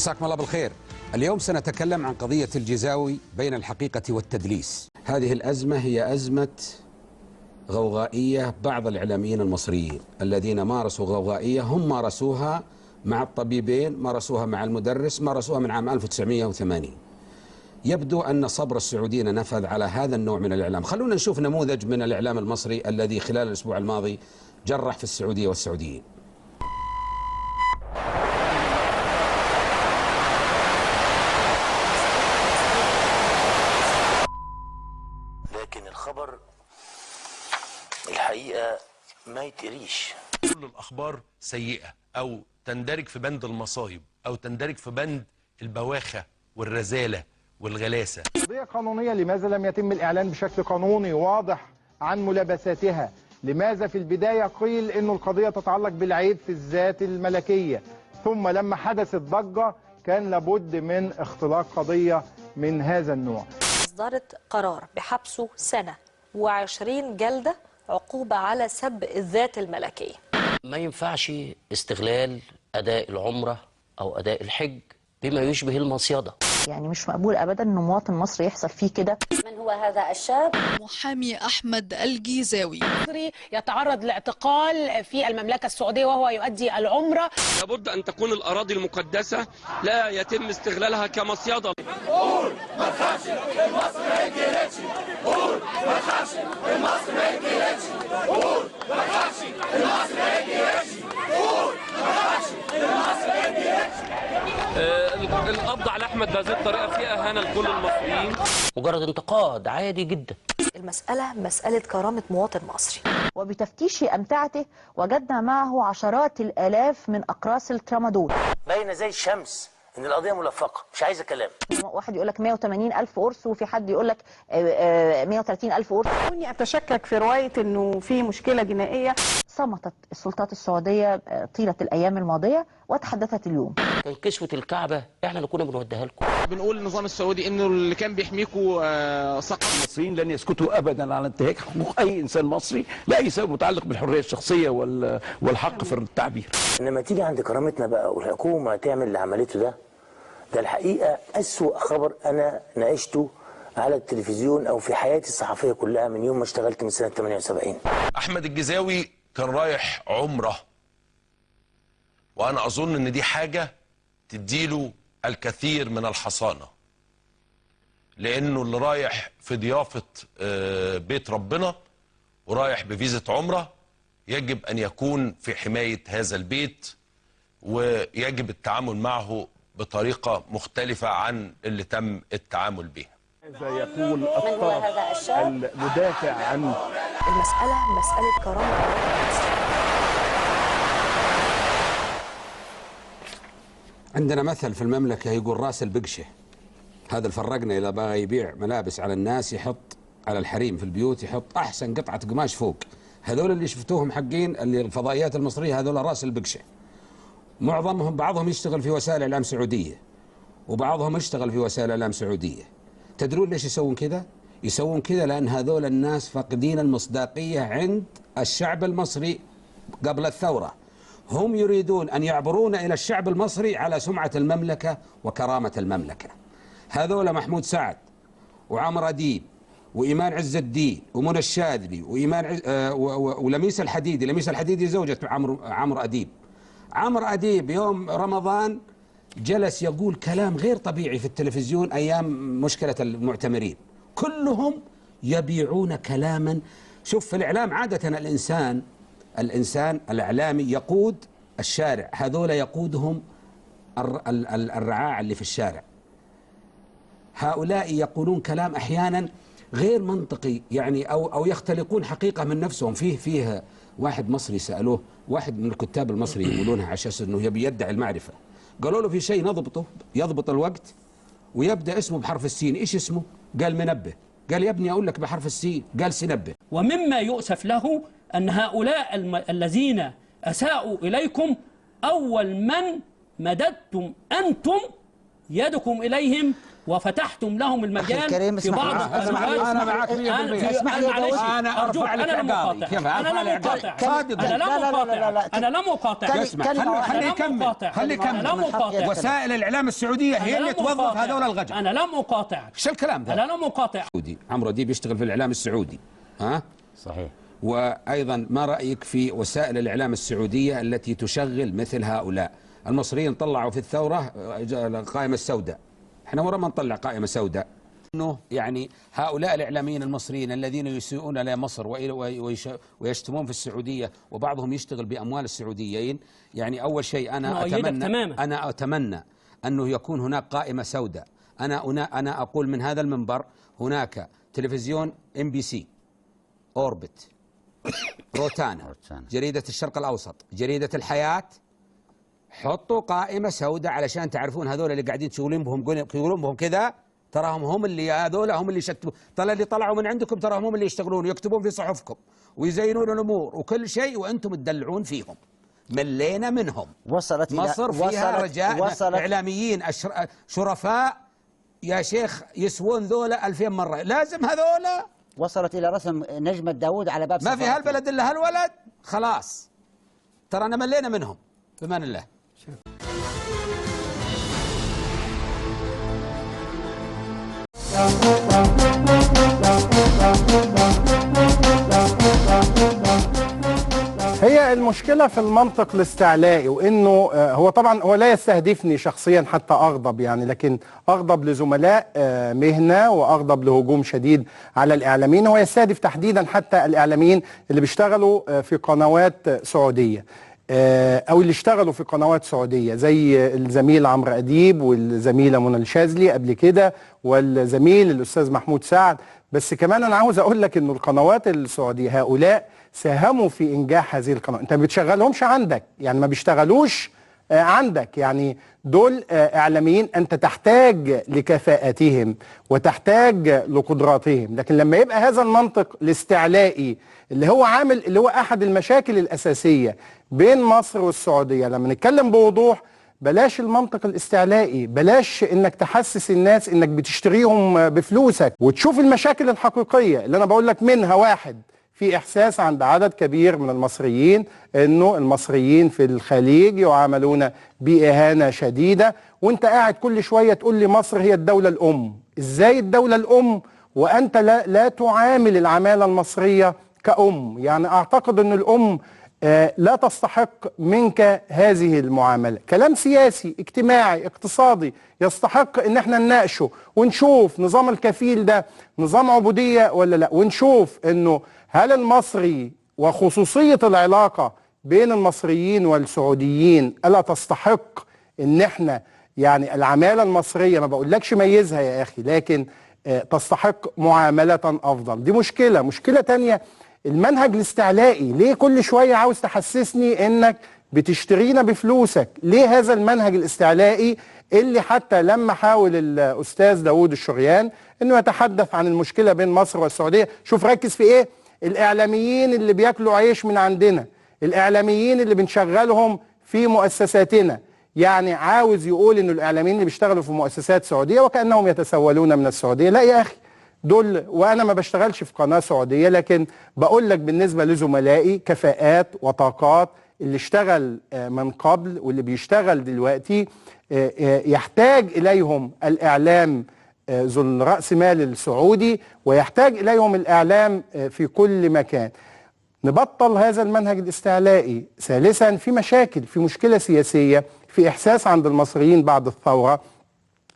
مساكم الله بالخير. اليوم سنتكلم عن قضية الجيزاوي بين الحقيقة والتدليس. هذه الأزمة هي أزمة غوغائية بعض الإعلاميين المصريين الذين مارسوا غوغائية، هم مارسوها مع الطبيبين، مارسوها مع المدرس، مارسوها من عام 1980. يبدو أن صبر السعوديين نفذ على هذا النوع من الإعلام. خلونا نشوف نموذج من الإعلام المصري الذي خلال الأسبوع الماضي جرح في السعودية والسعوديين. لكن الخبر الحقيقة ما يتقريش. كل الأخبار سيئة أو تندرج في بند المصايب أو تندرج في بند البواخة والرزالة والغلاسة. قضية قانونية، لماذا لم يتم الإعلان بشكل قانوني واضح عن ملابساتها؟ لماذا في البداية قيل إنه القضية تتعلق بالعيب في الذات الملكية، ثم لما حدثت ضجة كان لابد من اختلاق قضية من هذا النوع؟ أصدرت قرار بحبسه سنة و20 جلدة عقوبة على سب الذات الملكية. ما ينفعش استغلال أداء العمرة أو أداء الحج بما يشبه المصيدة. يعني مش مقبول أبدا أن مواطن مصري يحصل فيه كده. من هو هذا الشاب؟ محامي أحمد الجيزاوي مصري يتعرض لاعتقال في المملكة السعودية وهو يؤدي العمرة. لابد أن تكون الأراضي المقدسة لا يتم استغلالها كمصيدة. قول ما تخافش المصري ما يتقلقش، قول ما تخافش المصري ما يتقلقش، قول ما تخافش المصري ما يتقلقش، قول ما تخافش المصري ما يتقلقش. القبض على احمد بهذه الطريقة فيها اهانه لكل المصريين. مجرد انتقاد عادي جدا. المسالة مسالة كرامة مواطن مصري. وبتفتيش امتعته وجدنا معه عشرات الالاف من اقراص الترامادول. باينة زي الشمس ان القضية ملفقة، مش عايزه كلام. واحد يقول لك 180 الف قرص، وفي حد يقول لك 130 الف قرص. اني اتشكك في رواية انه في مشكلة جنائية. صمتت السلطات السعودية طيلة الايام الماضية وتحدثت اليوم. كان كسوه الكعبة احنا اللي كنا بنوديها لكم. بنقول للنظام السعودي انه اللي كان بيحميكوا سقط. المصريين لن يسكتوا ابدا على انتهاك حقوق اي انسان مصري لاي سبب متعلق بالحرية الشخصية والحق في التعبير. انما تيجي عند كرامتنا بقى والحكومة تعمل اللي عملته ده الحقيقة اسوأ خبر انا ناقشته على التلفزيون او في حياتي الصحفية كلها من يوم ما اشتغلت من سنة 78. احمد الجيزاوي كان رايح عمره، وانا اظن ان دي حاجة تديله الكثير من الحصانة، لانه اللي رايح في ضيافة بيت ربنا ورايح بفيزه عمره يجب ان يكون في حماية هذا البيت، ويجب التعامل معه بطريقة مختلفة عن اللي تم التعامل بها. ماذا يقول الطرف المدافع عن المسألة؟ مسألة كرامة. عندنا مثل في المملكة يقول راس البقشة. هذا الفرقنا إذا بغى يبيع ملابس على الناس يحط على الحريم في البيوت، يحط أحسن قطعة قماش فوق. هذول اللي شفتوهم حقين اللي الفضائيات المصرية هذول راس البقشة. معظمهم بعضهم يشتغل في وسائل إعلام سعودية، وبعضهم يشتغل في وسائل إعلام سعودية. تدرون ليش يسوون كذا؟ يسوون كذا لأن هذول الناس فاقدين المصداقية عند الشعب المصري قبل الثورة. هم يريدون أن يعبرون إلى الشعب المصري على سمعة المملكة وكرامة المملكة. هذول محمود سعد وعمر أديب وإيمان عز الدين ومنى الشاذلي وإيمان ولميس الحديدي. لميس الحديدي زوجة عمرو أديب. عمرو أديب يوم رمضان جلس يقول كلام غير طبيعي في التلفزيون أيام مشكلة المعتمرين. كلهم يبيعون كلاما. شوف في الإعلام عادة الإنسان الإعلامي يقود الشارع، هذول يقودهم الرعاع اللي في الشارع. هؤلاء يقولون كلام أحيانا غير منطقي، يعني أو يختلقون حقيقة من نفسهم. فيه واحد مصري سألوه، واحد من الكتاب المصري يقولونها على أساس أنه يبي يدعي المعرفة، قالوا له في شيء نضبطه يضبط الوقت ويبدأ اسمه بحرف السين، إيش اسمه؟ قال منبه. قال يا ابني أقول لك بحرف السين، قال سنبه. ومما يؤسف له أن هؤلاء الذين أساءوا إليكم أول من مددتم أنتم يدكم إليهم وفتحتم لهم المجال الكريم، في اسمح بعض لي. القنوات. أنا معك 100%. اسمح لي يا داود. أنا أرفع لك أنا لم عقالي. أقاطع. كيف أنا أرفع لم لك أقاطع. عقالي؟ صادق. أنا لا، لم لا، لا، لا، لا. أقاطع. أنا لم أقاطع. اسمع، خليه يكمل، خليه أنا يكمل. لم أقاطع. وسائل الإعلام السعودية هي أنا اللي لم توظف أقاطع. هذول الغجر. أنا لم أقاطعك. ايش الكلام ذا؟ أنا لم أقاطع. السعودي عمرو أديب يشتغل في الإعلام السعودي، ها؟ صحيح. وأيضا ما رأيك في وسائل الإعلام السعودية التي تشغل مثل هؤلاء؟ المصريين طلعوا في الثورة القائمة السوداء، احنا ورا ما نطلع قائمة سوداء. انه يعني هؤلاء الاعلاميين المصريين الذين يسيئون لمصر ويشتمون في السعودية، وبعضهم يشتغل باموال السعوديين، يعني اول شيء انا أؤيدك اتمنى تماماً. انا اتمنى انه يكون هناك قائمة سوداء. انا اقول من هذا المنبر، هناك تلفزيون MBC، اوربت، روتانا، جريدة الشرق الاوسط، جريدة الحياة، حطوا قائمة سوداء علشان تعرفون هذول اللي قاعدين تشغلون بهم، يقولون بهم كذا، تراهم هم اللي هذول هم اللي شتوا، ترى اللي طلعوا من عندكم تراهم هم اللي يشتغلون ويكتبون في صحفكم ويزينون الامور وكل شيء، وانتم تدلعون فيهم. ملينا منهم. وصلت إلى مصر فيها رجاء وصلت اعلاميين شرفاء يا شيخ، يسوون ذولا 2000 مرة، لازم هذولا. وصلت إلى رسم نجمة داود على باب ما في سفارتنا. هالبلد الا هالولد، خلاص ترانا ملينا منهم. بمان الله. هي المشكلة في المنطق الاستعلائي، وإنه هو طبعا هو لا يستهدفني شخصيا حتى أغضب يعني، لكن أغضب لزملاء مهنة وأغضب لهجوم شديد على الإعلاميين. هو يستهدف تحديدا حتى الإعلاميين اللي بيشتغلوا في قنوات سعودية، أو اللي اشتغلوا في قنوات سعودية زي الزميل عمرو أديب والزميلة منى الشاذلي قبل كده والزميل الأستاذ محمود سعد. بس كمان أنا عاوز أقول لك إنه القنوات السعودية هؤلاء ساهموا في إنجاح هذه القنوات. أنت ما بتشغلهمش عندك، يعني ما بيشتغلوش عندك، يعني دول إعلاميين أنت تحتاج لكفاءتهم وتحتاج لقدراتهم. لكن لما يبقى هذا المنطق الاستعلائي اللي هو عامل، اللي هو أحد المشاكل الأساسية بين مصر والسعودية، لما نتكلم بوضوح بلاش المنطق الاستعلائي، بلاش انك تحسس الناس انك بتشتريهم بفلوسك، وتشوف المشاكل الحقيقية اللي انا بقول لك منها. واحد، في احساس عند عدد كبير من المصريين انه المصريين في الخليج يعاملون بإهانة شديدة، وانت قاعد كل شوية تقول لي مصر هي الدولة الام. ازاي الدولة الام وانت لا تعامل العمالة المصرية كأم؟ يعني اعتقد ان الام لا تستحق منك هذه المعاملة. كلام سياسي اجتماعي اقتصادي يستحق ان احنا نناقشه ونشوف نظام الكفيل ده نظام عبودية ولا لا، ونشوف انه هل المصري وخصوصية العلاقة بين المصريين والسعوديين ألا تستحق ان احنا يعني العمالة المصرية، ما بقولكش ميزها يا اخي، لكن تستحق معاملة افضل. دي مشكلة. مشكلة تانية، المنهج الاستعلائي. ليه كل شوية عاوز تحسسني انك بتشترينا بفلوسك؟ ليه هذا المنهج الاستعلائي اللي حتى لما حاول الأستاذ داود الشريان انه يتحدث عن المشكلة بين مصر والسعودية، شوف ركز في ايه، الإعلاميين اللي بياكلوا عيش من عندنا، الإعلاميين اللي بنشغلهم في مؤسساتنا، يعني عاوز يقول انه الإعلاميين اللي بيشتغلوا في مؤسسات سعودية وكأنهم يتسولون من السعودية. لا يا أخي، دول، وانا ما بشتغلش في قناة سعودية، لكن بقول لك بالنسبة لزملائي كفاءات وطاقات اللي اشتغل من قبل واللي بيشتغل دلوقتي يحتاج إليهم الإعلام ذو الرأس مال السعودي، ويحتاج إليهم الإعلام في كل مكان. نبطل هذا المنهج الاستعلائي. ثالثا، في مشاكل، في مشكلة سياسية، في إحساس عند المصريين بعد الثورة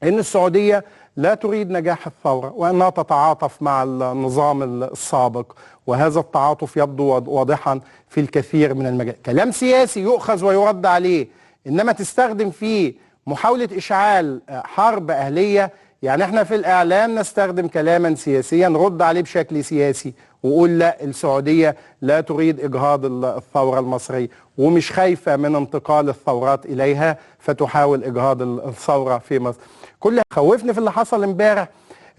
إن السعودية لا تريد نجاح الثورة وأنها تتعاطف مع النظام السابق، وهذا التعاطف يبدو واضحا في الكثير من المجال. كلام سياسي يؤخذ ويرد عليه، إنما تستخدم فيه محاولة إشعال حرب أهلية. يعني احنا في الإعلام نستخدم كلاما سياسيا نرد عليه بشكل سياسي وقول لا، السعودية لا تريد إجهاض الثورة المصرية ومش خايفة من انتقال الثورات إليها فتحاول إجهاض الثورة في مصر. كل خوفني في اللي حصل امبارح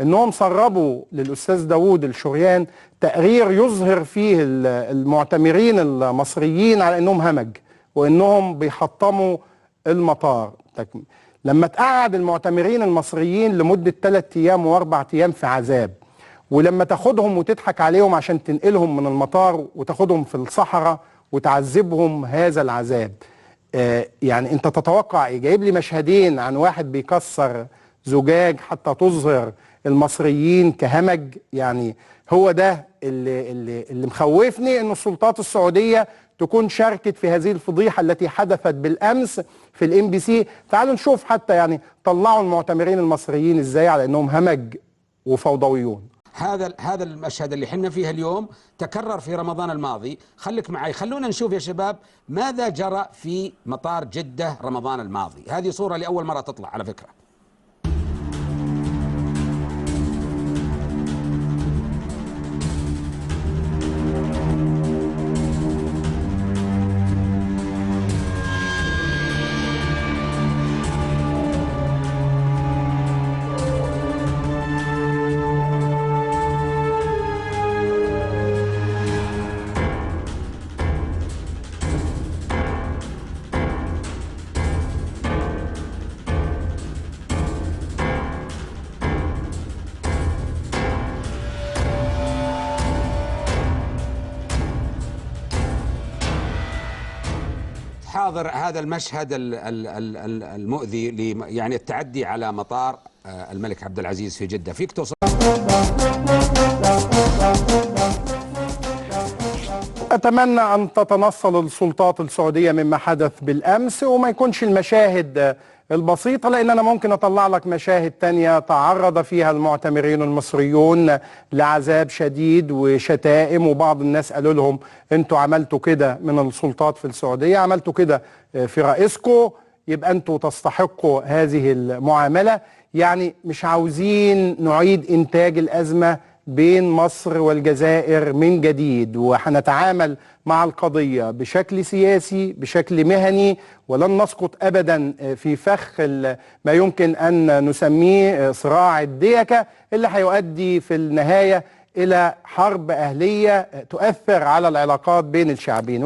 انهم سربوا للأستاذ داود الشريان تقرير يظهر فيه المعتمرين المصريين على انهم همج وانهم بيحطموا المطار. لما تقعد المعتمرين المصريين لمدة 3 أيام و4 أيام في عذاب، ولما تاخدهم وتضحك عليهم عشان تنقلهم من المطار وتاخدهم في الصحراء وتعذبهم هذا العذاب، يعني انت تتوقع ايه؟ جايب لي مشهدين عن واحد بيكسر زجاج حتى تظهر المصريين كهمج. يعني هو ده اللي مخوفني، ان السلطات السعودية تكون شاركت في هذه الفضيحة التي حدثت بالامس في الMBC. تعالوا نشوف حتى يعني طلعوا المعتمرين المصريين ازاي على انهم همج وفوضويون. هذا المشهد اللي حنا فيه اليوم تكرر في رمضان الماضي. خليك معي، خلونا نشوف يا شباب ماذا جرى في مطار جدة رمضان الماضي. هذه صورة لأول مرة تطلع على فكرة. حاضر هذا المشهد المؤذي، يعني التعدي على مطار الملك عبد العزيز في جدة. فيك توصل. أتمنى أن تتنصل السلطات السعودية مما حدث بالأمس، وما يكونش المشاهد البسيطة، لأن أنا ممكن أطلع لك مشاهد تانية تعرض فيها المعتمرين المصريون لعذاب شديد وشتائم، وبعض الناس قالوا لهم أنتوا عملتوا كده من السلطات في السعودية، عملتوا كده في رئيسكم، يبقى أنتوا تستحقوا هذه المعاملة. يعني مش عاوزين نعيد إنتاج الأزمة بين مصر والجزائر من جديد، وهنتعامل مع القضية بشكل سياسي بشكل مهني، ولن نسقط أبدا في فخ ما يمكن أن نسميه صراع الديكة اللي هيؤدي في النهاية إلى حرب أهلية تؤثر على العلاقات بين الشعبين.